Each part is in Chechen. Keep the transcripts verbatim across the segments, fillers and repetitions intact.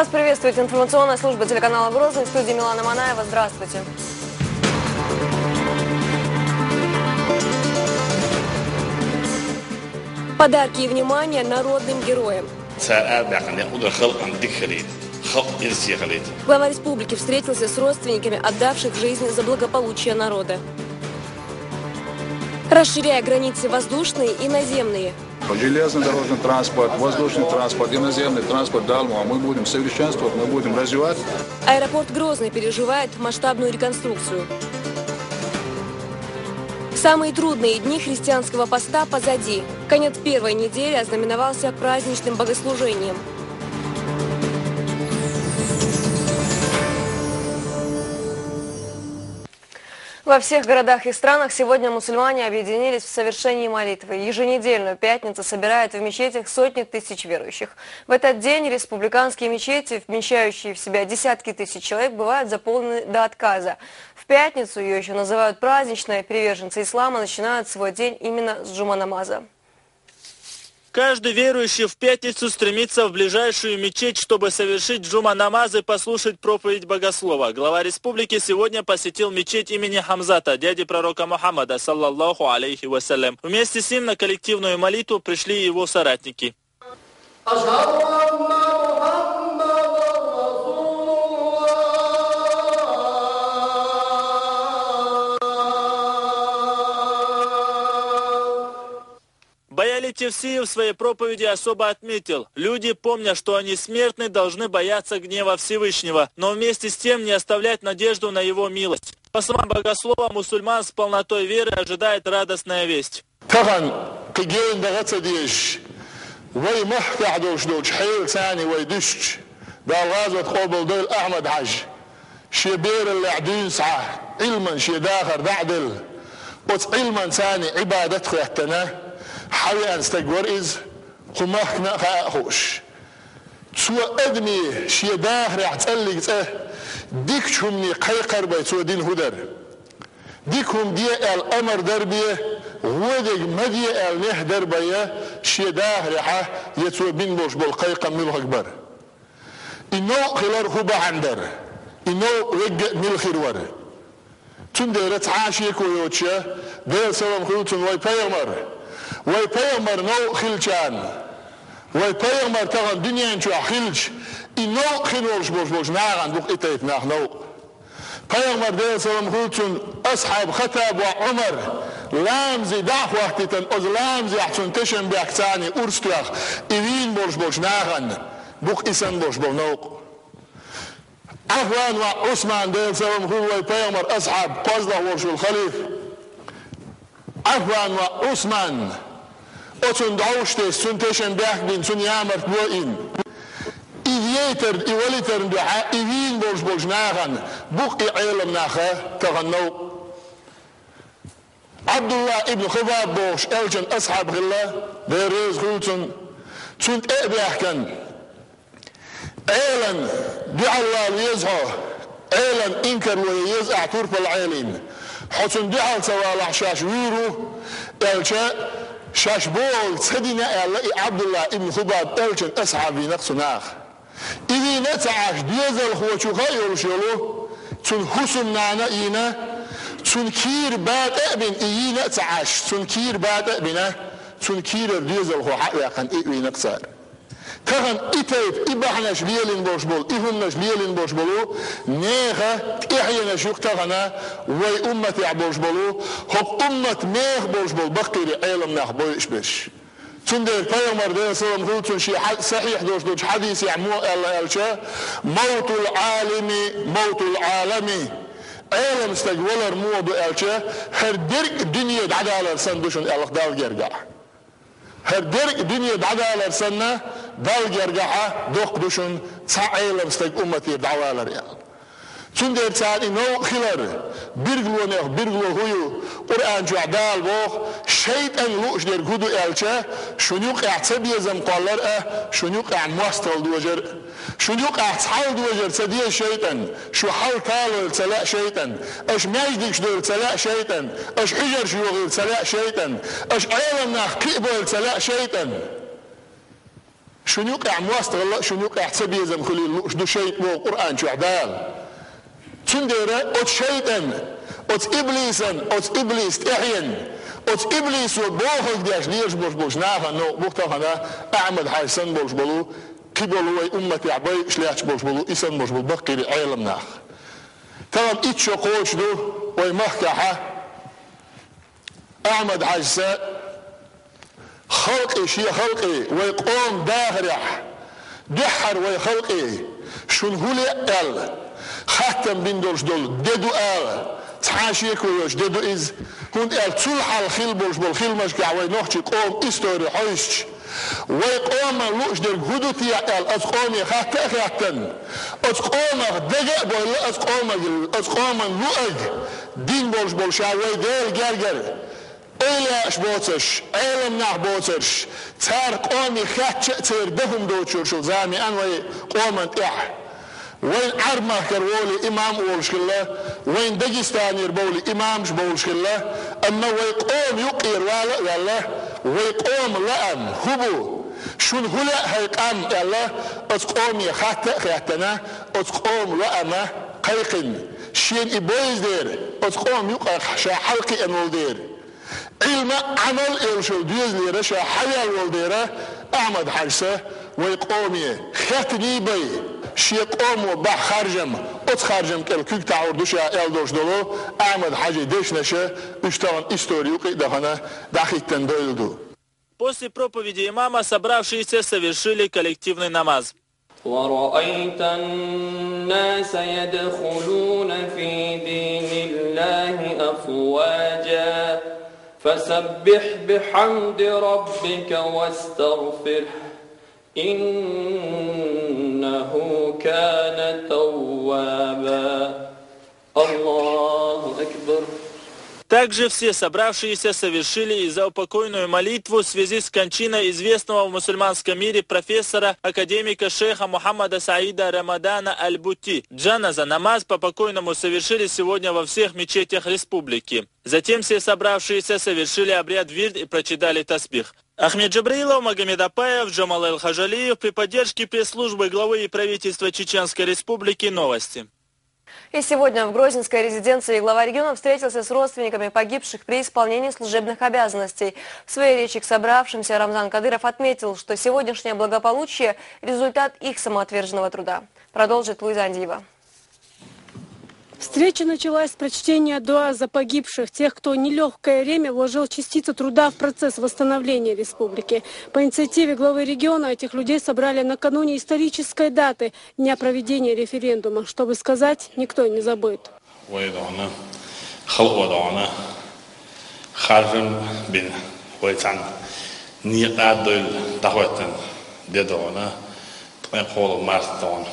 Вас приветствует информационная служба телеканала «Грозный». В студии Милана Манаева. Здравствуйте. Подарки и внимание народным героям. Цар ара баьккхина декъа дар халкъана дика хилийта, халкъ ирсе хилийта. Глава республики встретился с родственниками отдавших жизнь за благополучие народа. Расширяя границы воздушные и наземные. Железнодорожный транспорт, воздушный транспорт, иноземный транспорт, Дала мукъ лой, мы будем совершенствовать, мы будем развивать. Аэропорт Грозный переживает масштабную реконструкцию. Самые трудные дни христианского поста позади. Конец первой недели ознаменовался праздничным богослужением. Во всех городах и странах сегодня мусульмане объединились в совершении молитвы. Еженедельно пятница собирает в мечетях сотни тысяч верующих. В этот день республиканские мечети, вмещающие в себя десятки тысяч человек, бывают заполнены до отказа. В пятницу, ее еще называют праздничной, приверженцы ислама начинают свой день именно с джума-намаза. Каждый верующий в пятницу стремится в ближайшую мечеть, чтобы совершить джума-намаз и послушать проповедь богослова. Глава республики сегодня посетил мечеть имени Хамзата, дяди пророка Мухаммада, саллаллаху алейхи вассалям. Вместе с ним на коллективную молитву пришли его соратники. أشهد أن محمدا رسول الله. Баяли Тевсиев в своей проповеди особо отметил: люди, помня, что они смертны, должны бояться гнева Всевышнего, но вместе с тем не оставлять надежду на его милость. По словам богослова, мусульман с полнотой веры ожидает радостная весть. Тахан кхы гена дагӀа ца дезаш, вай махкахь долуш долчу хьелаца вай дуьсча, Дала гӀазот къобалдойла Ахьмад-Хьаьжа, шен бераллехь дуьйна схьа Ӏилман шен дахар дӀа а делла, оцу Ӏилманца Ӏибадат а хӀоьттина, хьавеана стаг вара иза, кху махкана а хаа а хууш. Цо адамийн шен дахарехь цӀаллиг цӀа дикачу хӀуманийн кхайкхар бен цо дина хӀу дара? Дика хӀума де аьлла амар дар бен, гӀо дерг ма де аьлла нехь дар бен, шен дахарехь я цо бина болуш болу кхайкхам муьлхарг бара? И новкъа хилар хӀун бахьана дара? И новкъа вегга а мила хир вара? Цундела цхьа а шеко йоцуш, Делан салам хуьлда цунна, вай пайхамар. Вай пайхамар новкъа хилчарна, вай пайхамар тахана дуьнен чохь хилча, и новкъа хин волуш болуш болчу нахана ду-кх и тайпа нах новкъа. Пайхамар, Делан салам хуьлда цунна, асхьаб Хаттаб воӀ Ӏумар ламазе дӀа а хӀоттийтина, оцу ламазехь цунна тешнабехкаца урс тоьхна, и вийна болуш болчу нахана ду-кх и санна болуш болу новкъа. Ӏаффан воӀ Ӏусман, Делан салам хуьлда, вай пайхамар асхьаб, кхозлагӀа волуш волу халифа. Ӏаффан воӀ Ӏусман, оцунна дӀовш тесна, цунна тешнабехк бина, цунна ямартло а йина. И вейтар, и валийтарна дуьхьа, и вийна болуш болчу нахана ду-кх и Ӏелам нах тахана новкъа. Ӏабдулла ибн Хубаб бохуш элчан асхьаб хилла, Дела реза хуьлда цунна, цунна тӀе а баьхкина, Ӏелан дуьхьал вала веза хьо, Ӏелан инкарло ян еза ахь турпал Ӏелин. Хьо цунна дуьхьал ца валахь, шаьш вуьйр ву, аьлча, шаьш бохург ца дина аьлла, и Ӏабдулла ибн Хубаб элчан асхьаб вийна-кх цу наха. И вийна а ца Ӏаш, доьзалхочух а йолуш йолу, цуьнан хӀусамнана а йийна, цуьнан кийра батӀа а бина, и йийна а ца Ӏаш, цуьнан кийра батӀа а бина, цуьнан кийрара доьзалхо схьа а ваьккхина, и а вийна-кх цара. Тахана и тайпа, и бахьанаш лелийна болуш болу, и хӀуманаш лелийна болуш болу нехан тӀаьхьенаш ю-кх тахана вай умматехь болуш болу, хӀокху умматан меха болуш болу баккхийра Ӏелам нах бойуш берш. Цундела пайхамар, Делан салам хуьлда цунна, шен хьа-, сахьихь долуш долчу хьадисехь муха аьлла аьлча: «Мавтул Ӏалими мавтул Ӏалами». Ӏелам стаг валар муха ду аьлча, хӀара дерг а дуьне дӀадалар санна ду шуна, аьлла-кх Далла гергахь. ХӀара дерг а дуьне дӀадалар санна, Далла гергахь доккха ду шуна цхьа Ӏелам стаг умматера дӀавалар аьлла. Цундела царна и новкъа хилар, билгалонех билгало хӀун ю? Къуръан чохь Дала боху, шайтӀан лууш дерг хӀун ду аьлча, шуна юкъехь цабезам кхоллар а, шуна юкъехь мостагӀалла дожар а. Шуна юкъахь цхьалла дожар ца деза шайтӀан, шу хьал талойла ца лаьа шайтӀан, аша маьждигаш дойла ца лаьа шайтӀан, аша хьуьжарш йохийла ца лаьа шайтӀан, аша Ӏелам нах кхиабойла ца лаьа шайтӀан. Шун юкъехь мостагӀалла а, шун юкъехь цабезам хуьлийла лууш ду шайтӀа боху Къуръан чохь Дала. Цундела оцу шайтӀан, оцу иблисан, оцу иблис тӀаьхьенна, оцу иблисо бохург деш лелаш болуш болчу нахана новкъа бу тахана Ахьмад-Хьаьжа санна болуш болу, кхин болу вай умматехь байъаш лаьтташ болуш болу, и санна болуш болу баккхийра Ӏелам нах. Тахана итт шо кхочуш ду вай махкахьа Ахьмад-Хьаьжас, халкъе, шен халкъе, вай къоман дахарехь, дуьххьара вай халкъе, шуна хӀун лаьа аьлла, хаттам бина долуш долу де ду ала, цхьа а шеко йоцуш де ду иза, хӀунда аьлча цул хьалха хилла болуш болу хиламашкахь вай нохчийн къоман истори хьовсча, вай къоман лууш дерг хӀун ду те аьлла, оцу къоме хатта а хаьттина, оцу къомах дага а бевлла, оцу къоман, оцу къоман луъург дина болуш болу ша вай Делан гергара эвлаяаш боцурш, Ӏелам нах боцурш, цара къоме хаьттича а церан дан хӀума доцуш йолу зама еана вай къоман тӀехь. Вайн Ӏаьрбийн махкара волу имам а волуш хилла, вайн Дагестанера бовлу имамаш бовлуш хилла, амма вай къоман юккъера вала а ваьлла, вай къоман лаам хӀун бу? Шуна хӀун лаьа, хӀай къам, аьлла, оцу къоме хатта а хаьттина, оцу къоман лаам кхайкхина, шена и бойза дера, оцу къоман юкъах ша хьалакхиъна волу дера. Ӏилма а, Ӏамал а йолуш йолу доьзалера ша хьаваьлла волу дера, Ахьмад-Хьаьжас вай къоме хеттанийн бен, шен къомо бахь харжам, оцу харжам кӀел куьг таӀор ду ша аьлла долуш долу Ахьмад-Хьаьжин дешнаш, уьш тахана истори юкъа а дахана, дӀахӀиттина дойла ду. После проповеди имама собравшиеся совершили коллективный намаз. ورأيت الناس يدخلون في دين الله أفواجا فسبح بحمد ربك واستغفره إنه كان توابا. الله أكبر. Также все собравшиеся совершили и заупокойную молитву в связи с кончиной известного в мусульманском мире профессора, академика шейха Мухаммада Саида Рамадана Аль-Бути. Джаназа намаз по покойному совершили сегодня во всех мечетях республики. Затем все собравшиеся совершили обряд вирд и прочитали тасбих. Ахмед Джабраилов, Магомед Апаев, Джамал Эл-Хажалиев при поддержке пресс-службы главы и правительства Чеченской Республики. Новости. И сегодня в грозненской резиденции глава региона встретился с родственниками погибших при исполнении служебных обязанностей. В своей речи к собравшимся Рамзан Кадыров отметил, что сегодняшнее благополучие — результат их самоотверженного труда. Продолжит Луиза Андиева. Встреча началась с прочтения дуа за погибших, тех, кто нелёгкое время вложил частицу труда в процесс восстановления республики. По инициативе главы региона этих людей собрали накануне исторической даты, дня проведения референдума, чтобы сказать: никто не забыт. Вай дона, халкъо дона, харжам бина, вай цхьана некъа а дойла дӀахӀоьттина де дона, ткъе кхоалгӀа март дона,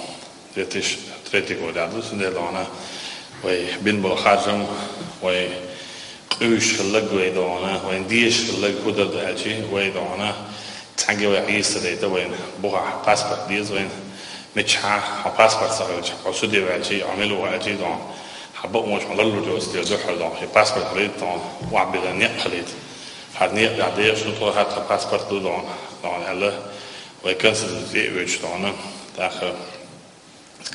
две тысячи третий год ду, цундела дона, вай бина болу харжам, вай къуьйсуш хилларг вай дона, вайн дезаш хилларг хӀун дара аьлча, вай дона, цхьаьнгге вай хьийса дайта, вайна бухахь паспорт деза вайна, мичахьа хьо паспорт ца хилча, хьо суде ваьлча, хьо мила ву аьлча дона, хьан бакъонаш хьо ларлур доцу дела дуьххьара дона, хьан паспорт хилийта дона, охьабиллина некъ хилийта. ХӀара некъа тӀехь дехаш ду тхо, хӀара тхан паспорт ду дона, дона аьлла, вай консульстве тӀе а воьдуш дона, тӀаккха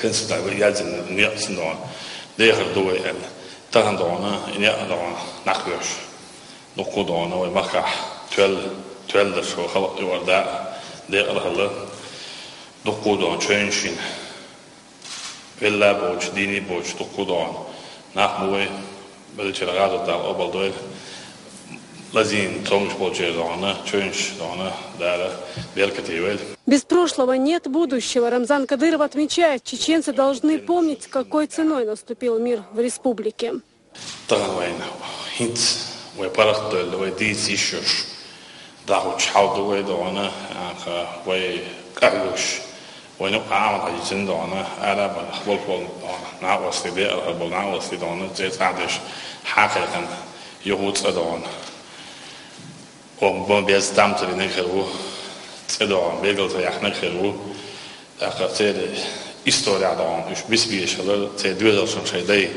консульстве яздина некъ цунна дона, дехар ду вай аьлла. Тахана дона, и некъ дона, нах веш. Дуккха дона, вай махкахь тоьлла, тоьлла дара шо халкъ юкъара дакъа, декъала хилла. Дуккха дона, чевнаш йина. Велла боцуш, дийна боцуш дуккха дона нах бу вай, беллачара гӀазот Дала къобалдойла, лазийна цомгуш болчеран дона, чевнаш дона, Дала беркате йойла. Без прошлого нет будущего. Рамзан Кадыров отмечает, чеченцы должны помнить, с какой ценой наступил мир в республике. Тахана вайна хӀинца вай паргӀатдойлла, вай дийца йиш йолуш дӀахӀуттуш хьал ду вай дона, аха, вай къахьоьгуш, вайна юкъа Ахьмад-Хьаьжа йицина дона, арабан болх болу дона, накъостий, декъала болу накъостий дона, цӀе цӀахь деш, хьакхайкхина юха цӀа дона. Оха бан беза там ца динарг хир ву, цӀе дона, бегал ца яхнарг хир ву. ТӀаккха церан история дона, уьш бисбезаш хилар, церан доьзалшна шайн дай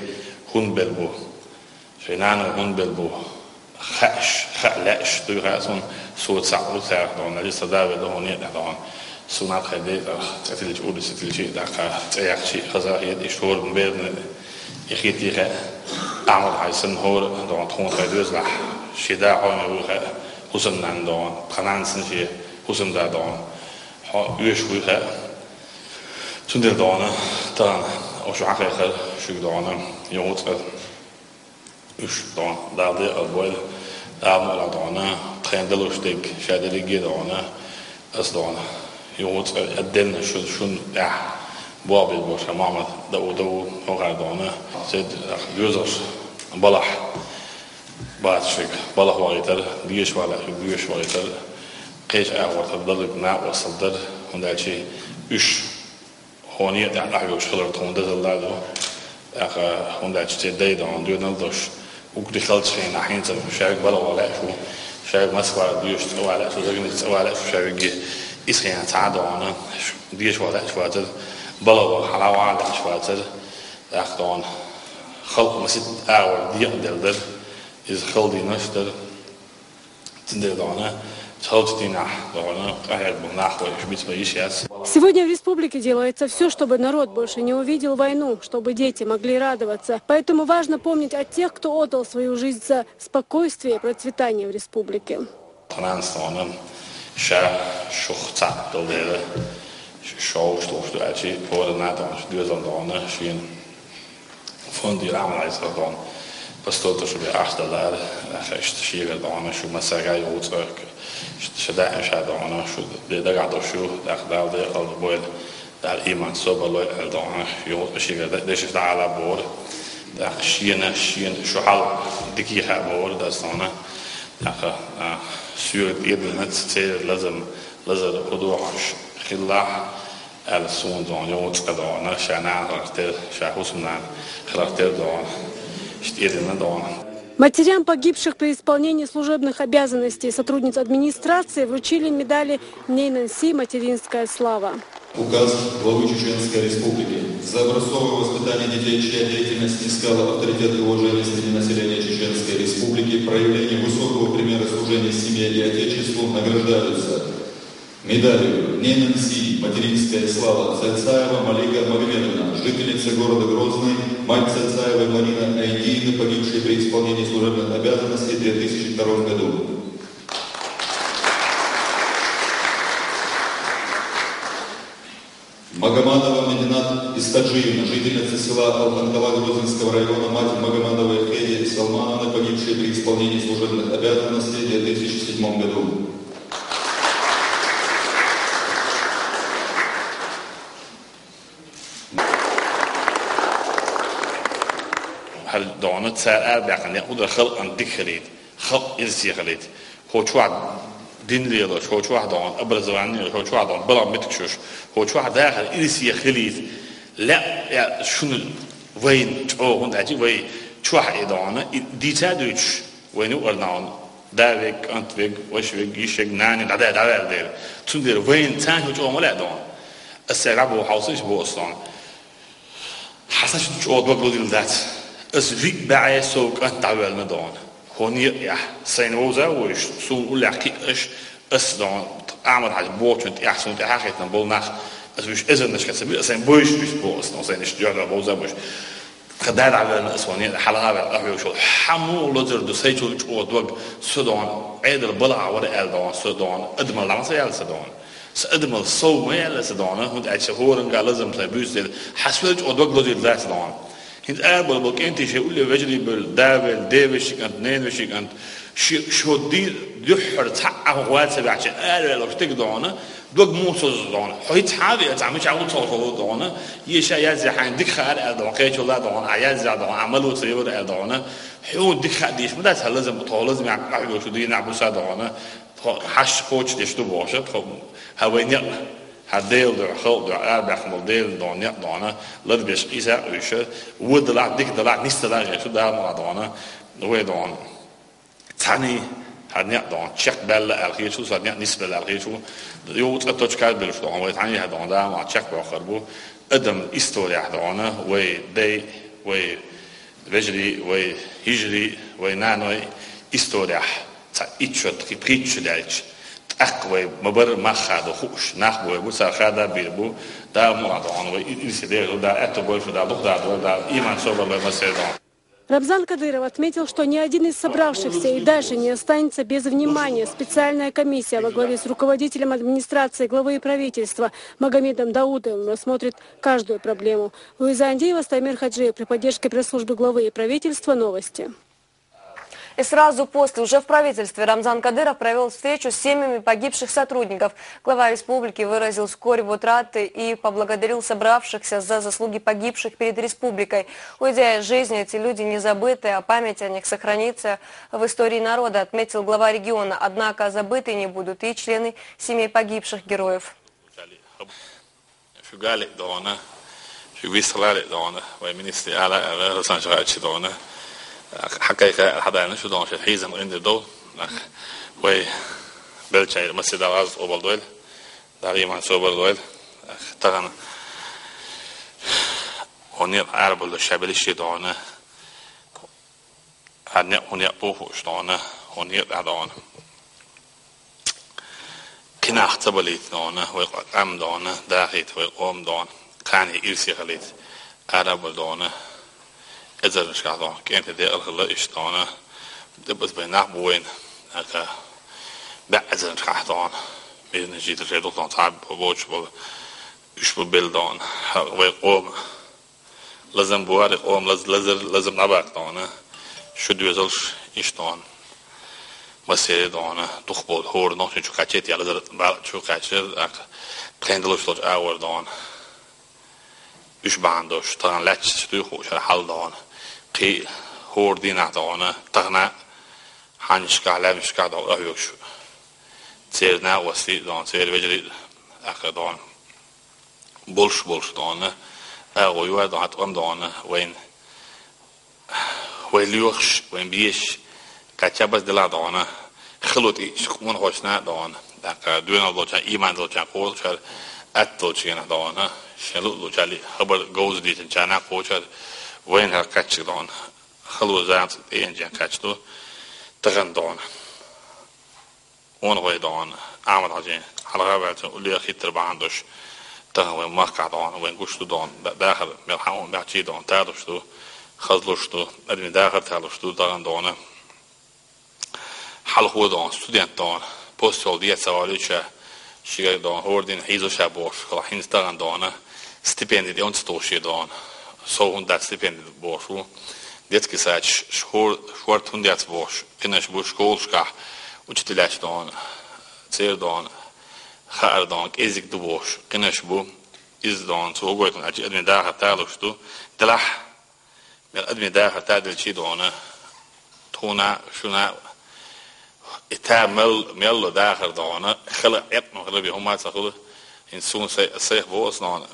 хӀунда белла бу, шайн нана хӀунда белла бу, хаьаш, хаа лаьаш дуй хаьа суна, со цхьаъ ву царах дона, али сан да велла хӀун некъа дона. Суна тхай декъах цӀе тилча, ули ца тилча, даккха цӀе яхча, хаза хет, иштта хӀора берна и хетий хьа, Ахьмад-Хьажа санна хӀора, догӀна тхона тхай доьзалахь, ши да хьона вуй хьа, хӀусамнана догӀна, тха нана санна ши хӀусамда догӀна, хьо оьшуш вуй хьа. Цундела догӀна, тахана, ош хьахайхар, шуьга догӀна, юха цӀа. Уьш догӀна, Дала декъал бойла, Дала мукъалахь догӀна, тхайна далуш дерг, ша дерриге догӀна, ас догӀна. Юха цӀа а денна шу, шун тӀехь, бохбе боша Мухьаммад, да у, да у, хӀокхар догӀна. Сайд доьзалш балахь, бац шуьга, балахь вахийтар, деша валахь, шуьга деша вахийтар, кхеча агӀортар, далуьг накъостал дар, хӀунда аьлча уьш хьона а тӀехь дӀахьоьгуш хилар тхона дозалла ду. ТӀаккха, хӀунда аьлча церан дай догӀна, доьналла долуш, уггаре халча хенахь хӀинца шаьрга балха вала лаьаш ву, шаьрга Москва доьшуш цӀа вала лаьаш ву, загнуьйтуш цӀа вала лаьаш ву, шаьргахь иза хенахь цхьа а догӀна, деша вала лаьаш вацара, балха ваха хьала вала лаьаш вацара, тӀаккха догӀна, халкъ масийтта агӀор декъаделла дара, иза хала дийнаш дара. Цундела догӀна, цхьалчу дийнахь догӀна, къахьега болу нах вай уьш бицбан йиш яц. Сегодня в республике делается всё, чтобы народ больше не увидел войну, чтобы дети могли радоваться. Поэтому важно помнить о тех, кто отдал свою жизнь за спокойствие и процветание в республике. Тхананас догӀна, ша шух цхьаъ долу дела, ш-, шовш луш ду аьлча, хӀора нана догӀна, шу доьзал догӀна, шена. Фонди Ахьмад-Хьажас догӀна, постол тӀе шу бен ахча далара, иштта шегара догӀна, шу массаьрга юха цӀа, ш-, ша даим ша догӀна, шу де дагахь долуш ю, тӀаккха Дала декъал бойла, Дала иман собар лойла аьлла догӀна, юха цӀа шегара де-, дешаш дӀаала бохура, тӀаккха шена, шена шу хьал дика хаьа бохура дас догӀна, тӀаккха, а, соьга тӀедиллинарца церан лазам, лазар хӀун ду хьуна хиллехь, аьлла, суна догӀна, юха цӀа догӀна, ша нана хиларх тера, ша хӀусамнана хиларх тера догӀна, иштта тӀедиллина догӀна. Матерям погибших при исполнении служебных обязанностей сотрудниц администрации вручили медали «Ней Нэнси», «Материнская слава». Указ главы Чеченской Республики. За образцовое воспитание детей, чья деятельность снискала авторитет и уважение среди населения Чеченской Республики, проявление высокого примера служения семье и Отечеству награждаются медалью «Ней Нэнси», «Материнская слава», Цальцаева Малика Магомедовна, жительница города Грозный, мать Цальцаевой Марины Айдиевны, погибшей при исполнении служебных обязанностей в две тысячи втором году. Магомадова Мединат Истаджиевна, жительница села Алханкала Грозненского района, мать Магомадовой Хеди Салмановны, погибшей при исполнении служебных обязанностей в две тысячи седьмом году. ХӀара догӀна цара арабаьккхина, хӀун дара халкъана дика хилийта, халкъ ирсе хилийта. ХӀокху чохь дин лелош, хӀокху чохь догӀна образование йолуш, хӀокху чохь догӀна балха меттигаш йолуш, хӀокху чохь дахар ирсе хилийта, лаьа, лаьа шуна вайна чӀогӀа, хӀунда аьлча вай чохь и догӀна, и дийца а дуьйцуш, вайна юкъара нахана да вега, кӀант вега, ваша вега, йиша вега, нана дӀадаьлла дӀаваьлла дела. Цундела вайна царна чӀогӀа ма лаьа догӀна. Аса цаьрга боху хьовсийша боху аса догӀна. Хьан са чу чӀогӀа дог лозийла дац. Ас виъ бӀе сов кӀант дӀавоьллина догӀна. ХӀун некъ яхь, сайна вовза а вовзуш, суна уллехь кхиъ аш, ас догӀна, Ахьмад-Хьажа бохучун тӀехь, суна тӀаьхьа хетта болу нах, ас уьш эзарнашка ца бира, ас сайн бойуш вуьсу боху ас, но сайн иштта жоьхӀара вовза а вовзуш. Тхан да дӀавоьллина ас ван некъ, хьалха а ваьлла, къахьоьгуш волу. Хьан муха лозур ду, сайчул чӀогӀа дог, со догӀна, Ӏедал балха вара аьлла догӀна, со догӀна, адамал дӀа ма ца яьлла со догӀна. Сан адамал сов ма яьлла сан догӀна, хӀунда аьлча сан хӀоранга лазам сайн буьйцу дела, хьан соьлча оха дог лозийла дац догӀна. ХӀинца арабала болу кӀентий шайн улле вежарий бевлла, да вевлла, ден вешин кӀант, ненан вешин кӀант, ши, шо ди-, дуьххьара цхьаъ а хӀун гӀой ца ваьхьча, араваьлла стеган догӀна, дог муха ца лозу догӀна. Хьо хӀинца хьан а веа цхьа мичахь ву ца хьо догӀна, еша язъяхьайн дика хаьара аьлла догӀна, кхечул а догӀна, ахь язъяхь догӀна, ахь мало ца йора аьлла догӀна, хьуна дика хаа дийш ма дац хьан лазам, тхо лазамехь къахьоьгуш ду дийнахь буса догӀна, тхо хьаш кхочушдеш ду бохуш, тхо хьан вайн некъ, хьан Делан дуьхьа, халкъ дуьхьа, арабаьккхина болу Делан догӀна некъ догӀна, ларбеш къийса а къуьйсуш, вон далахь, дика далахь, нис далахь гӀерташ ду Дала мукъалахь догӀна, вай догӀна. Цхьаьний хьан некъ догӀна, чекхбаьлла аьлла хеташ ву, сан некъ нисбелла аьлла хеташ ву, юха цкъа точка а белуш догӀна, вай цхьаьний хьан догӀна, Дала мукъалахь чекхбоккхур бу, адам историяхь догӀна, вай дай, вай вежарий, вай йижарий, вай наной историяхь цхьа итт шо, тхи-, пхийтта шо даьлча, Аккха вай ма барра мах хадо хууш, нах бу вай бу, цар хада бийр бу, да мула догӀана вай, и-, ирсе дегӀа да, аьтту больше да, лух да, да, иман собар вай ма седа. Рамзан Кадыров отметил, что ни один из собравшихся и дальше не останется без внимания. Специальная комиссия во главе с руководителем администрации главы и правительства Магомедом Даудовым рассмотрит каждую проблему. Луиза Андеева, Стамир Хаджиев, при поддержке пресс-службы главы и правительства. Новости. И сразу после, уже в правительстве, Рамзан Кадыров провел встречу с семьями погибших сотрудников. Глава республики выразил скорбь, утраты и поблагодарил собравшихся за заслуги погибших перед республикой. Уйдя из жизни, эти люди не забыты, а память о них сохранится в истории народа, отметил глава региона. Однако забыты не будут и члены семей погибших героев. Шу гали дона, шу висхлали дона, вай министр ала ала Руслан Шагачи дона. Хакайка хадайна шу дона, шу хизам инди до. Вай белчай масида лаз обал дойл. Дар иман собар дойл. Таган. Они арбул шабилиши дона. Хьан некъ хӀун некъ бохуш дона, хӀун некъ дӀа дона. Кхин нах ца балийта дона, вай къам дона, дахийта вай къом дона, кхане ирсе хилийта, арабар дона, эзарнашкахь дона, кӀентан декъал хила иш дона, дебас бай нах бу вайна, ака, баьӀ эзарнашкахь дона, бизнес житар шай духтон цхьа боч бола, уьш бу бел дона, вай къома. Лазам буари къом лаз-, лазар-, лазам набакъ дона. Шу доьзалш иш дона. Масере дона. Дух бол хор нох чу качет я лазар бал чу качет, ак, тхендалуш лоч авар дона. Уьш бандош, таган лач чу дуй ху шар хал дона. Кхи хор дина дона. Тагна ханишка, лямишка дона, ах, юкш. Церна васи дона, цер вежри, ак, дона. Болш, болш дона, а, гой вар дона, тӀом дона, вайн, вай лоьхш, вайн беш, кача бас дела дона, хилут и шкуман хошна дона, так, дуьнал лоча, иман лоча, кочар, ат лоча дона, шелу лоча ли, хабар гоуз дитин чана кочар, вайн хар качик дона, хилу занц, тенчен качту, таган дона. Он гой дона, Ахмад Хажи, хьалха ваьлча, уле хиттар бахьан дош, таган вай махка дона, вай гуш ду дона, да-, дахар, мел хьан, мел чи дона, та душ ду, хаз луш ду, адми дахар та луш ду, таган дона. Хьалхо дона, студент дона, постол дия ца валюча, шига дона, хор дин хьизу ша бош, кала хинс таган дона, стипенди де он ца тоши дона, со хун дат стипенди бошу, детский сад ш-, шхор-, шхор тун дец бош, кхинаш бу школшках, учителяш дона, цер дона, хаар дона, кӀезиг ду бош, кхинаш бу, из дона, цо гой тун ачи адми дахар талуш ду, делахь, мел адми дахар та дил чи дона, тхуна, шуна, и та мел, мел дахар дона, хала экну хала би хумаца хала, ин сун сай, сай бос дона,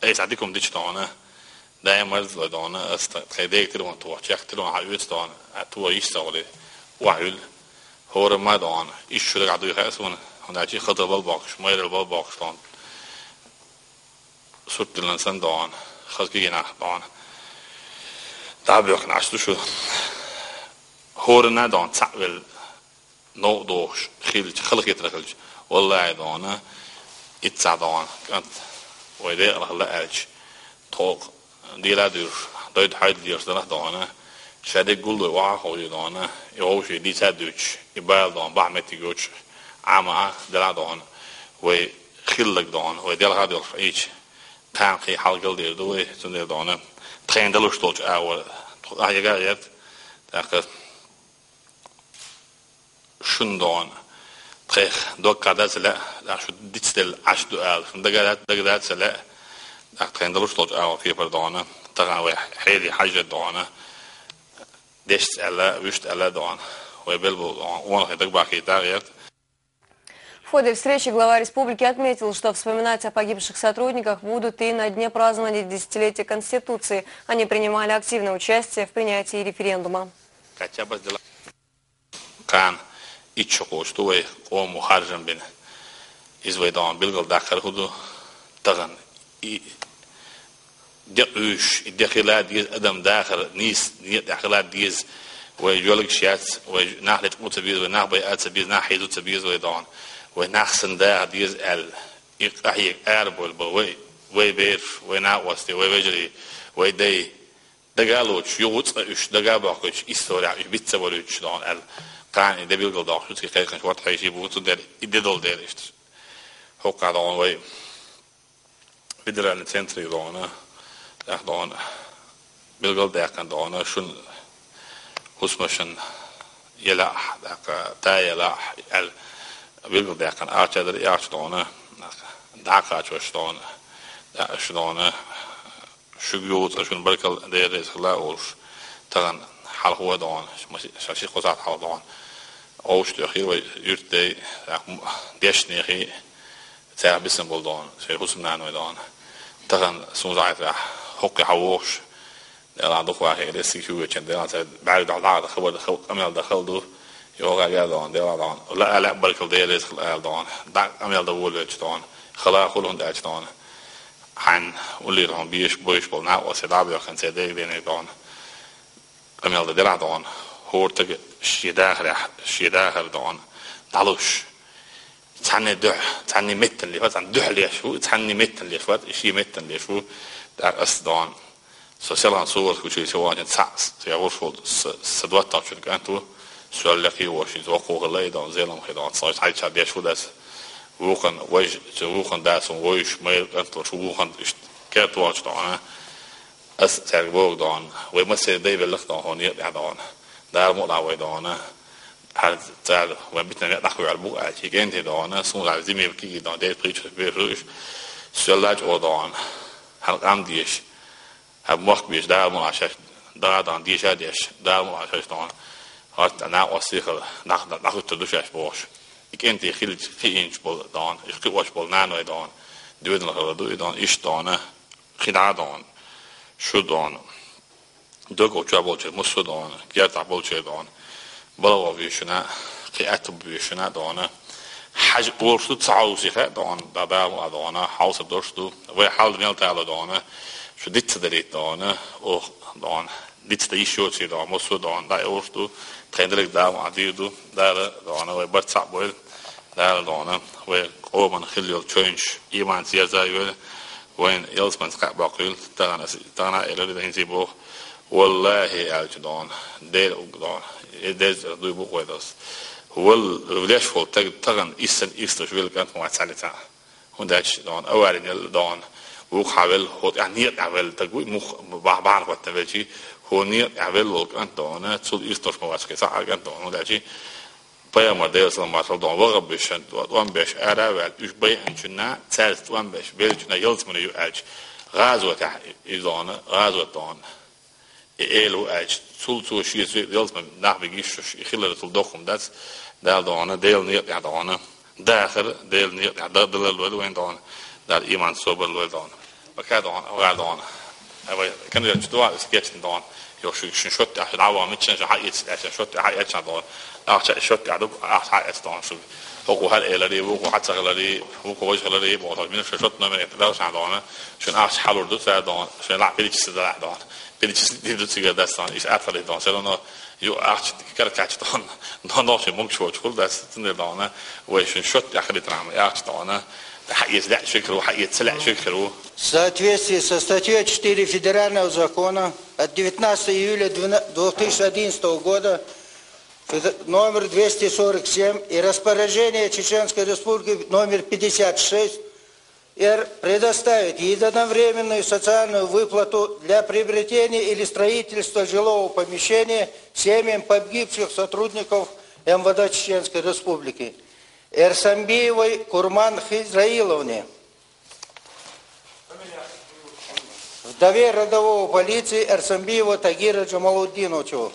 эй, садикум дич дона. Дай марз ло дона, аста, тхай дег телефон то, чех телефон ха юц дона, а то иш савли, ва юл, хора ма дона, иш шурга дуй хасун, хона чи хата бал бокш, майрал бал бокш дона. Сурт дилан сан дона, хазки гина дона. Да бёх наш ду шу. Хора на дона, цавел, но дохш, хилч, хал хитра хилч. Валлай дона, итца дона, кант, вай де, Аллах, Аллах, альч. Ток, дила дюрш, дойд хайд дюрш, дона дона. Шаде гуллу ва хо дона, и овши дица дюч, и бал дона, бахмети гуч. Ама, дила дона. Вай хиллаг дона, вай делха дюрш, ич. Кан хи халгал дир ду, вай, цун дир дона. Тхендалуш толч авар. Тху, а, яга яд. Так, шун дона. Тхех, док кадацеле, ах, шу дицдел аш ду ал. Шун дагадат, дагадацеле, ах, тхендалуш толч ава кепар дона. Таган вай хейли хажа дона. Дешт ала, вюшт ала дона. Вай бел бу дона. Он хедаг бахи дагият. В ходе встречи глава республики отметил, что вспоминать о погибших сотрудниках будут и на дне празднования десятилетия Конституции. Они принимали активное участие в принятии референдума. Кача бас дела. Кан иччо кочту вай, къому харжам бин. Из вай дона билгал даккар худу таган. И декъуьш, и декъила диз адам дахар, нис, ният декъила диз. Вай жолгиш яц, вай нах лет куца биз, вай нах бай аца биз, нах хизуца биз вай дона. Вай нах санна даха деза аьлла, и къахьега арабовла бола вай, вай бераш, вай накъостий, вай вежарий, вай дай, дага а лоцуш, юха цкъа уьш дага а бохкуьйтуш, исторехь уьш биц ца волуьйтуш догӀна аьлла, кхана и де билгалдоккхуш ю, цкъа кхайкхинчу ворхӀ хьеший бу, цундела и де долу дела иштта. ХӀокху догӀна вай федеральный центре догӀна, тӀаккха догӀна, билгалдаьккхина догӀна, шуна хӀусамашна елахь, тӀаккха та елахь аьлла, билгалдаьккхина ахча дара, и ахча догӀна, дӀакхачош догӀна, дӀа аша догӀна, шуьга юха цкъа шуна баркалла, Дела реза хила а олуш, тахана хьалха догӀна, ша ши-кхо сахьт хьалха догӀна, овш тӀехира вай юьртдай, тӀаккха дешнехий, царах бисина болу догӀна, шайн хӀусамнаной догӀна. Тахана суна зӀайтарехь хӀокху хьан вохуш, Делан дукха вахе, ресиг хӀуьгачун, Делан цара бӀаьрга дӀа дӀа хабар дан хала, къамел дан хала ду, йогӀа гӀа догӀна, Делан догӀна. Ла а лаьа баркалла, Дела реза хила ала догӀна. ДӀа къамел дан волавелча догӀна. Хала хуьлу хӀунда аьлча догӀна. Хьайн уллера хьуна беш, бойш болу накъостий дӀа а боьхкина, церан дега-дене догӀна. Къамел дан делахь догӀна, хӀора стага шен дахарехь, шен дахар догӀна, дӀалуш. Цхьанне дуьхьа, цхьанне меттана леш вац, цхьанне дуьхьа леш ву, цхьанне меттана леш вац, и шен меттана леш ву, тӀаккха ас догӀна. Со селхана сугӀурт хӀуьттуьйтуш вахана цхьаъ, я гӀуш волу са, сан доттагӀчун кӀант ву, соьллакхий а волуш, иза воккха хилла и догӀна, Зеламхе догӀна, со хьайча деш ву дас, вукхун важа, цу вукхун дас хьуна вовзаш, майра кӀант волуш, вукхун иштта керта волчу догӀна. Ас цаьрга боху догӀна, вай массеран дай белларх догӀна, хьуна некъа тӀехь догӀна. Дала мукъ лахь вай догӀна. Хьан цара вайн битина некъ дӀакхоьхьур бу аьлча, и кӀентий догӀна, суна зӀе зиме киги догӀна, дерриг пхийтта берш ду уьш. Соьлла а чӀогӀа догӀна. Хьан къам дезаш, хьан мохк безаш, Дала мукъ лахь шаьш, дагӀа догӀна, деша а деш, Дала мукъ лахь шаьш догӀна. ХӀорта накъостий хила, дӀа-, дӀа-, дӀахӀуьттур ду шаьш бохуш. И кӀентий хилча, кхиийначу болу догӀна, уьш кхиош болу наной догӀна. Доьналла хила ду и догӀна, иштта догӀна. Кхин дӀа а догӀна, шу догӀна, догӀу чохь болчеран массо а догӀна, кертахь болчеран догӀна, балха везачунна, кхин аьтту безачунна догӀна, хьажа олуш ду, ца хьовсий хаьа догӀна, дӀа Дала мукъ лахь догӀна, хьовсур долуш ду, вай хьал мел тало догӀна, шу диц ца далийта догӀна, оха догӀна, диц дан йиш йоций догӀна, массо а догӀна, дӀа олуш ду, тхайн дерриг Дала мукъ лахь дийр ду, Дала догӀна, вай барт цхьаъ бойла. Дала догӀна, вай къоман хилла йолу чевнаш, ийманца ерза а йойла, вайна ялсаманица кхаъ боккхийла, тахана ас, тахана а элира, хӀинца а боху, валлахӀи аьлча догӀна, Дела угга догӀна, и деза дуй бу вай дас. Вал, леш волу таг-, тахана иссана ирс долуш велла кӀант ма вац цхьаьллица. ХӀунда аьлча догӀна, аварийна елла догӀна, вукху хьан велла, хӀо тӀехь некъа тӀехь велла таг вуй, мух бах-, бахьана хӀоттан велчий, хӀо некъа тӀехь велла волу кӀант догӀна, цул ирс долуш ма вац кхин цхьа а кӀант догӀна, хӀунда аьлча Пайхамар, Делан салам-маршалла догӀна, ваха беш шен тӀом беш ара а ваьлла, уьш байинчунна, цаьрца тӀом беш, веллачунна ялсамане ю аьлча, гӀазотехь и догӀна, гӀазот догӀна. И эла ву аьлча, цул цо шеца ялсамане нах бигиш шуш, и хилар цул доккха хӀума дац, Дала догӀна, Делан некъа тӀехь догӀна. Дахар, Делан некъа тӀехь дан далар лойла вайн догӀна, Дала ийман собар лойла догӀна. Бака догӀна, гӀар догӀна. Ай вай, кан верчу дуа, ас кечна догӀна. Йо, шу, шун шот тӀехь, шу дӀаван миччан, шу хьаэц, аьлча, шот тӀехь хьаэцна догӀна. Ахча, шот тӀехь ду, ахча хьаэц догӀна, шу. ХӀокху хӀара элари, вукху хьаца хилари, вукху важа хилари, боху, мина шу шот номер эта далшан догӀна. Шун ахча хьалур ду, цара догӀна. Шун лахь перечислить далахь догӀна. Перечислить ду цигара дас догӀна. Иш атхале догӀна. Все равно, ю ахча каркач догӀна. Но, нохчи мумкаш вочу хур дас, цундела догӀна. Вай шун шот тӀехь хилитрама, ахча догӀна. Хьаэца лаьа шуьгахир ву, хьаэца ца лаьа шуьгахир ву. В соответствии со статьей четыре Федерального закона от девятнадцатого июля две тысячи одиннадцатого года, федер-, номер двести сорок семь, и распоряжение Чеченской Республики номер пятьдесят шесть, Р, предоставить единовременную социальную выплату для приобретения или строительства жилого помещения семьям погибших сотрудников М В Д Чеченской Республики Эрсамбиевой Курман Хизраиловне. Вдове рядового полиции Эрсамбиева Тагира Джамалуддиновичу.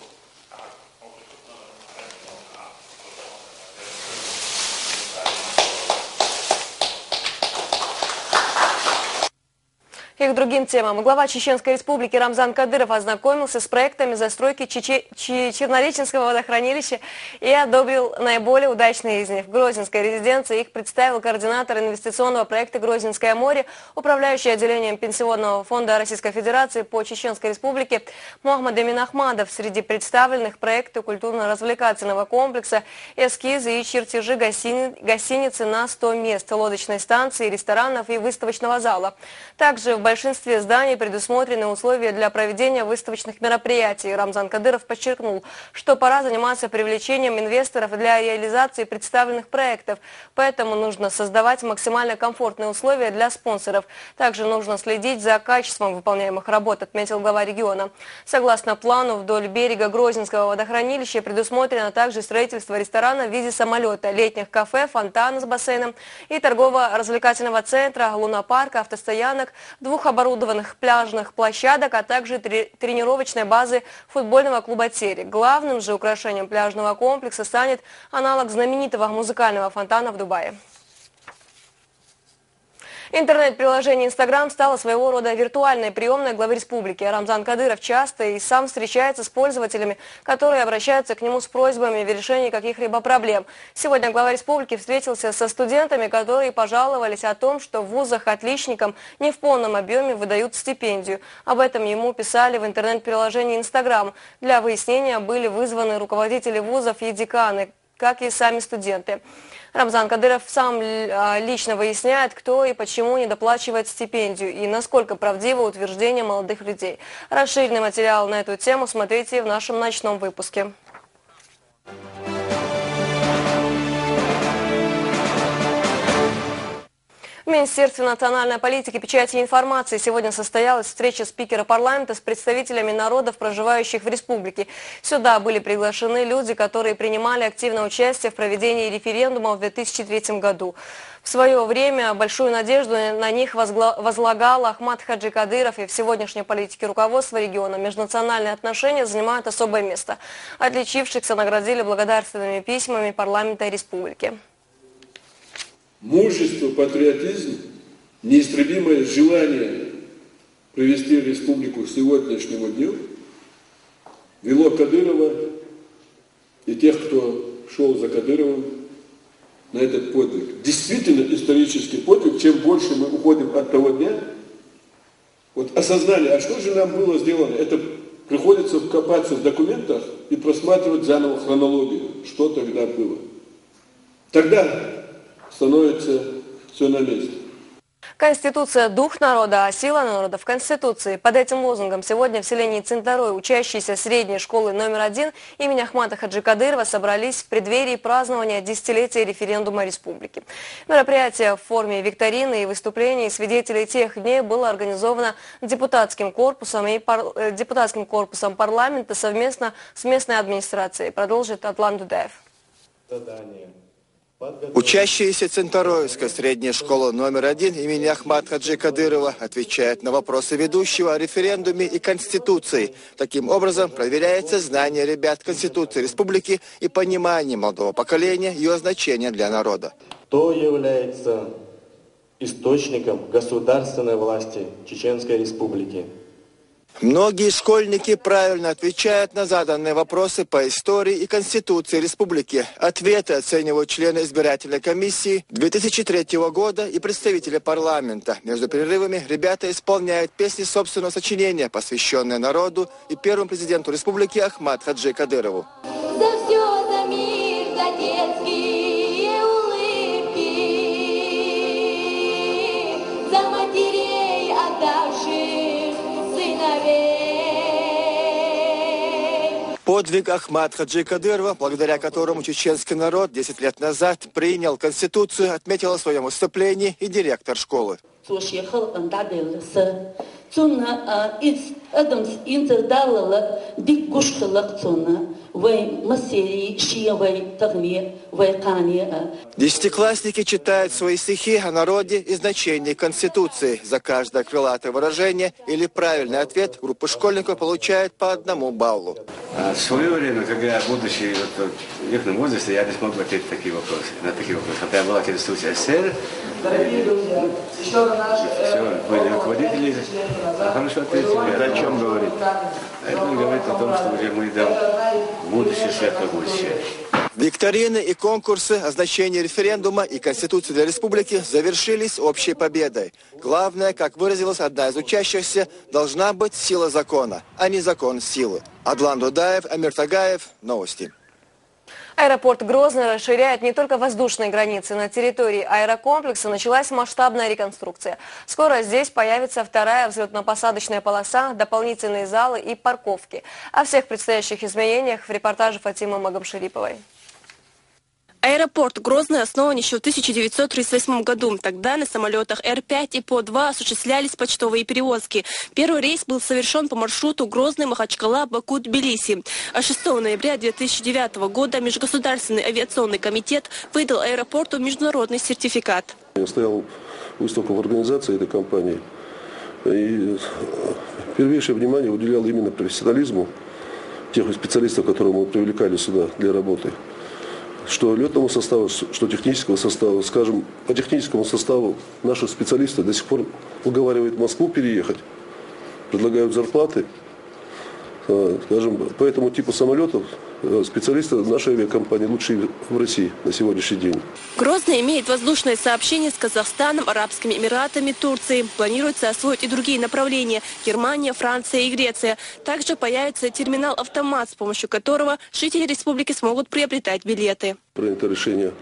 И к другим темам. Глава Чеченской Республики Рамзан Кадыров ознакомился с проектами застройки Чече- Чи- Чернореченского водохранилища и одобрил наиболее удачные из них. В Грозненской резиденции их представил координатор инвестиционного проекта «Грозненское море», управляющий отделением Пенсионного фонда Российской Федерации по Чеченской Республике Мухаммад Эмин Ахмадов. Среди представленных проекты культурно-развлекательного комплекса, эскизы и чертежи гостини- гостиницы на сто мест, лодочной станции, ресторанов и выставочного зала. Также в большинстве зданий предусмотрены условия для проведения выставочных мероприятий. Рамзан Кадыров подчеркнул, что пора заниматься привлечением инвесторов для реализации представленных проектов. Поэтому нужно создавать максимально комфортные условия для спонсоров. Также нужно следить за качеством выполняемых работ, отметил глава региона. Согласно плану, вдоль берега Грозненского водохранилища предусмотрено также строительство ресторана в виде самолета, летних кафе, фонтана с бассейном и торгово-развлекательного центра, лунопарка, автостоянок, двух оборудованных пляжных площадок, а также тре- тренировочной базы футбольного клуба «Терек». Главным же украшением пляжного комплекса станет аналог знаменитого музыкального фонтана в Дубае. Интернет-приложение Instagram стало своего рода виртуальной приемной главы республики. Рамзан Кадыров часто и сам встречается с пользователями, которые обращаются к нему с просьбами в решении каких-либо проблем. Сегодня глава республики встретился со студентами, которые пожаловались о том, что в вузах отличникам не в полном объеме выдают стипендию. Об этом ему писали в интернет-приложении Instagram. Для выяснения были вызваны руководители вузов и деканы, как и сами студенты. Рамзан Кадыров сам л- а, лично выясняет, кто и почему не доплачивает стипендию и насколько правдиво утверждение молодых людей. Расширенный материал на эту тему смотрите в нашем ночном выпуске. В Министерстве национальной политики, печати и информации сегодня состоялась встреча спикера парламента с представителями народов, проживающих в республике. Сюда были приглашены люди, которые принимали активное участие в проведении референдума в две тысячи третьем году. В свое время большую надежду на них возгла- возлагал Ахмат Хаджи Кадыров, и в сегодняшней политике руководства региона межнациональные отношения занимают особое место. Отличившихся наградили благодарственными письмами парламента республики. Мужество, патриотизм, неистребимое желание привести республику к сегодняшнему дню вело Кадырова и тех, кто шел за Кадыровым, на этот подвиг. Действительно исторический подвиг. Чем больше мы уходим от того дня, вот осознание, а что же нам было сделано? Это приходится копаться в документах и просматривать заново хронологию, что тогда было. Тогда становится все на месте. Конституция — дух народа, а сила народа в Конституции. Под этим лозунгом сегодня в селении Цинтарой учащиеся средней школы номер один имени Ахмата Хаджи Кадырова собрались в преддверии празднования десятилетия референдума республики. Мероприятие в форме викторины и выступлений свидетелей тех дней было организовано депутатским корпусом и пар- э, депутатским корпусом парламента совместно с местной администрацией. Продолжит Адлан Дудаев. Учащиеся Центороевской средней школы номер один имени Ахмат Хаджи Кадырова отвечают на вопросы ведущего о референдуме и Конституции. Таким образом, проверяется знание ребят Конституции республики и понимание молодого поколения ее значения для народа. Кто является источником государственной власти Чеченской Республики? Многие школьники правильно отвечают на заданные вопросы по истории и Конституции республики. Ответы оценивают члены избирательной комиссии две тысячи третьего года и представители парламента. Между перерывами ребята исполняют песни собственного сочинения, посвященные народу и первому президенту республики Ахмат Хаджи Кадырову. За все, за мир, за детские улыбки, за матерей, отдавших сыновей. Подвиг Ахмат Хаджи Кадырова, благодаря которому чеченский народ десять лет назад принял Конституцию, отметила в своем выступлении и директор школы. Цу шэхэл андадэл сэ. Цуна а из адамс инцэрдалала дик гушхалак цуна. Вай массерий шиевай тагме вай кане а. Десятиклассники читают свои стихи о народе и значении Конституции. За каждое крылатое выражение или правильный ответ группа школьников получает по одному баллу. А в свое время, когда я, будучи вот, вот в их возрасте, я не смог бы ответить такие вопросы, на такие вопросы. Хотя я был член С С С Р, все были руководители, а хорошо ответили. Это о чем говорит? Это говорит о том, что уже мы идем в будущее, светлое будущее. Викторины и конкурсы о значении референдума и Конституции для республики завершились общей победой. Главное, как выразилась одна из учащихся, должна быть сила закона, а не закон силы. Адлан Дудаев, Амир Тагаев, новости. Аэропорт Грозный расширяет не только воздушные границы. На территории аэрокомплекса началась масштабная реконструкция. Скоро здесь появится вторая взлетно-посадочная полоса, дополнительные залы и парковки. О всех предстоящих изменениях в репортаже Фатимы Магомшериповой. Аэропорт Грозный основан еще в тысяча девятьсот тридцать восьмом году. Тогда на самолетах Р пять и По два осуществлялись почтовые перевозки. Первый рейс был совершен по маршруту Грозный, Махачкала, Баку, Тбилиси. А шестого ноября две тысячи девятого года Межгосударственный авиационный комитет выдал аэропорту международный сертификат. Я стоял у истоков организации этой компании. И первейшее внимание уделял именно профессионализму тех специалистов, которые мы привлекали сюда для работы. Что летного состава, что технического состава. Скажем, по техническому составу наши специалисты до сих пор уговаривают Москву переехать, предлагают зарплаты. Э, скажем, по этому типу самолетов, э, специалисты нашей авиакомпании лучшие в России на сегодняшний день. Грозный имеет воздушное сообщение с Казахстаном, Арабскими Эмиратами, Турцией. Планируется освоить и другие направления: Германия, Франция и Греция. Также появится терминал-автомат, с помощью которого жители республики смогут приобретать билеты. Принято решение,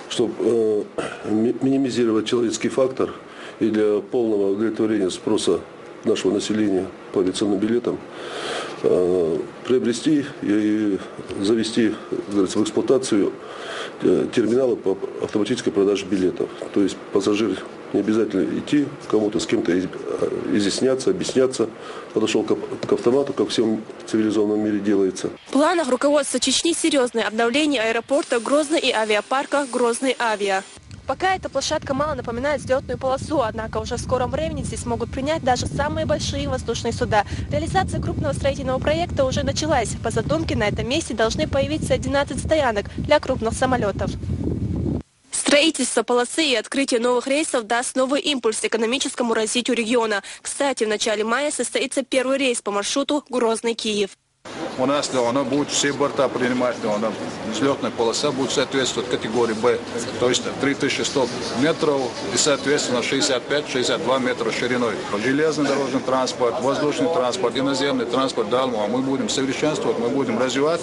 чтобы минимизировать человеческий фактор и для полного удовлетворения спроса нашего населения по авиационным билетам, э, приобрести и завести, как говорится, в эксплуатацию, э, терминалы по автоматической продаже билетов. То есть пассажир не обязательно идти, кому-то с кем-то из-, э, изъясняться, объясняться. Подошел к ав-, к автомату, как в всем цивилизованном мире делается. В планах руководства Чечни серьезное обновление аэропорта Грозный и авиапарка «Грозный Авиа». Пока эта площадка мало напоминает взлетную полосу, однако уже в скором времени здесь могут принять даже самые большие воздушные суда. Реализация крупного строительного проекта уже началась. По задумке, на этом месте должны появиться одиннадцать стоянок для крупных самолетов. Строительство полосы и открытие новых рейсов даст новый импульс экономическому развитию региона. Кстати, в начале мая состоится первый рейс по маршруту Грозный-Киев. У нас, да, оно будет все борта принимать, да, оно, взлетная полоса будет соответствовать категории Б, то есть три тысячи сто метров и, соответственно, шестьдесят пять — шестьдесят два метра шириной. Железный дорожный транспорт, воздушный транспорт, иноземный транспорт, да, мы будем совершенствовать, мы будем развивать.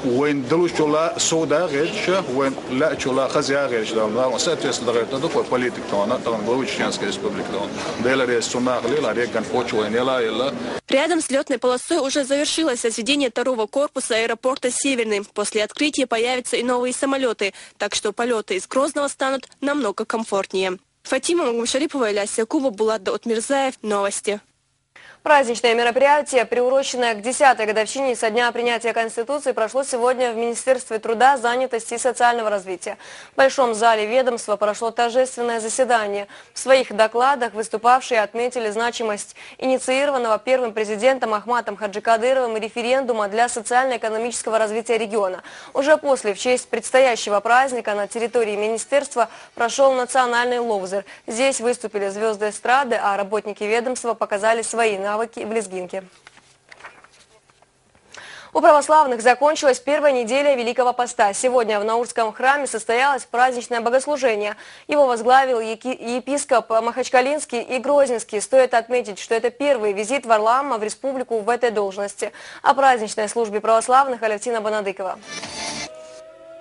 Вайн дулучула суда герча, вайн лачула хазя герча, да, соответственно, да, это такой политик, то она, то он глава Чеченской Республики, то он. Деларе сунах лила, реган почва нела, ила. Рядом с летной полосой уже завершилось возведение второго корпуса аэропорта «Северный». После открытия появятся и новые самолеты, так что полеты из Грозного станут намного комфортнее. Фатима Магомшарипова, Иляс Якубов, Булат Даутмирзаев. Новости. Праздничное мероприятие, приуроченное к десятой годовщине со дня принятия Конституции, прошло сегодня в Министерстве труда, занятости и социального развития. В Большом зале ведомства прошло торжественное заседание. В своих докладах выступавшие отметили значимость инициированного первым президентом Ахматом Хаджикадыровым референдума для социально-экономического развития региона. Уже после, в честь предстоящего праздника, на территории министерства прошел национальный ловзыр. Здесь выступили звезды эстрады, а работники ведомства показали свои навыки в лезгинке. У православных закончилась первая неделя Великого Поста. Сегодня в Наурском храме состоялось праздничное богослужение. Его возглавил еки-, епископ Махачкалинский и Грозненский. Стоит отметить, что это первый визит Варлаама в республику в этой должности. О праздничной службе православных Алевтина Банадыкова.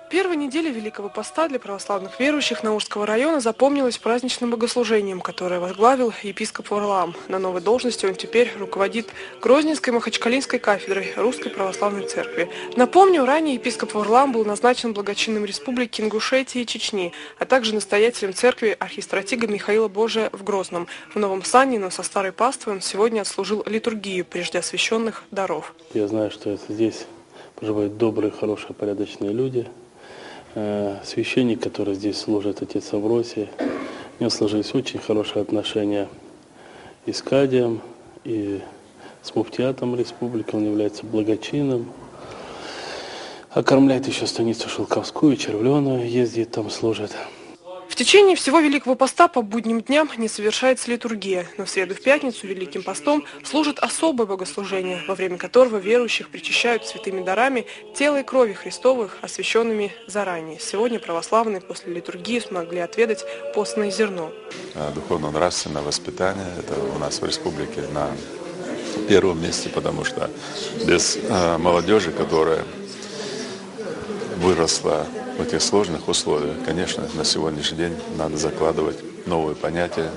Первая неделя Великого Поста для православных верующих Наурского района запомнилась праздничным богослужением, которое возглавил епископ Варлаам. На новой должности он теперь руководит Грозненской Махачкалинской кафедрой Русской Православной Церкви. Напомню, ранее епископ Варлаам был назначен благочинным республики Ингушетии и Чечни, а также настоятелем церкви архистратига Михаила Божия в Грозном. В новом сане, но со старой паствой, он сегодня отслужил литургию преждеосвященных даров. Я знаю, что это здесь Проживают добрые, хорошие, порядочные люди. Э, Священник, который здесь служит, отец Амвросий, у него сложились очень хорошие отношения и с кадием, и с муфтиятом республики. Он является благочинным. Окормляет еще станицу Шелковскую, Червленую, ездит там, служит. В течение всего Великого Поста по будним дням не совершается литургия, но в среду и в пятницу Великим Постом служат особое богослужение, во время которого верующих причащают святыми дарами тела и крови Христовых, освященными заранее. Сегодня православные после литургии смогли отведать постное зерно. Духовно-нравственное воспитание, это у нас в республике на первом месте, потому что без молодежи, которая выросла в этих сложных условиях, конечно, на сегодняшний день надо закладывать новые понятия.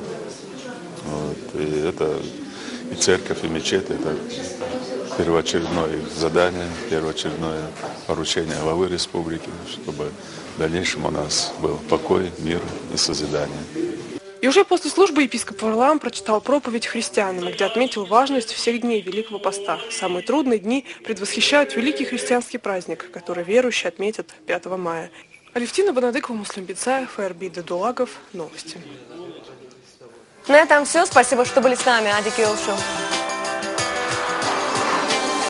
Вот. И это и церковь, и мечеть, это первоочередное их задание, первоочередное поручение главы республики, чтобы в дальнейшем у нас был покой, мир и созидание. И уже после службы епископ Варлаам прочитал проповедь христианам, где отметил важность всех дней Великого Поста. Самые трудные дни предвосхищают великий христианский праздник, который верующие отметят пятого мая. Алевтина Бонадыкова, Муслим Бицаев, Эрби Дедулагов. Новости. На этом все. Спасибо, что были с нами. Адики Илшу.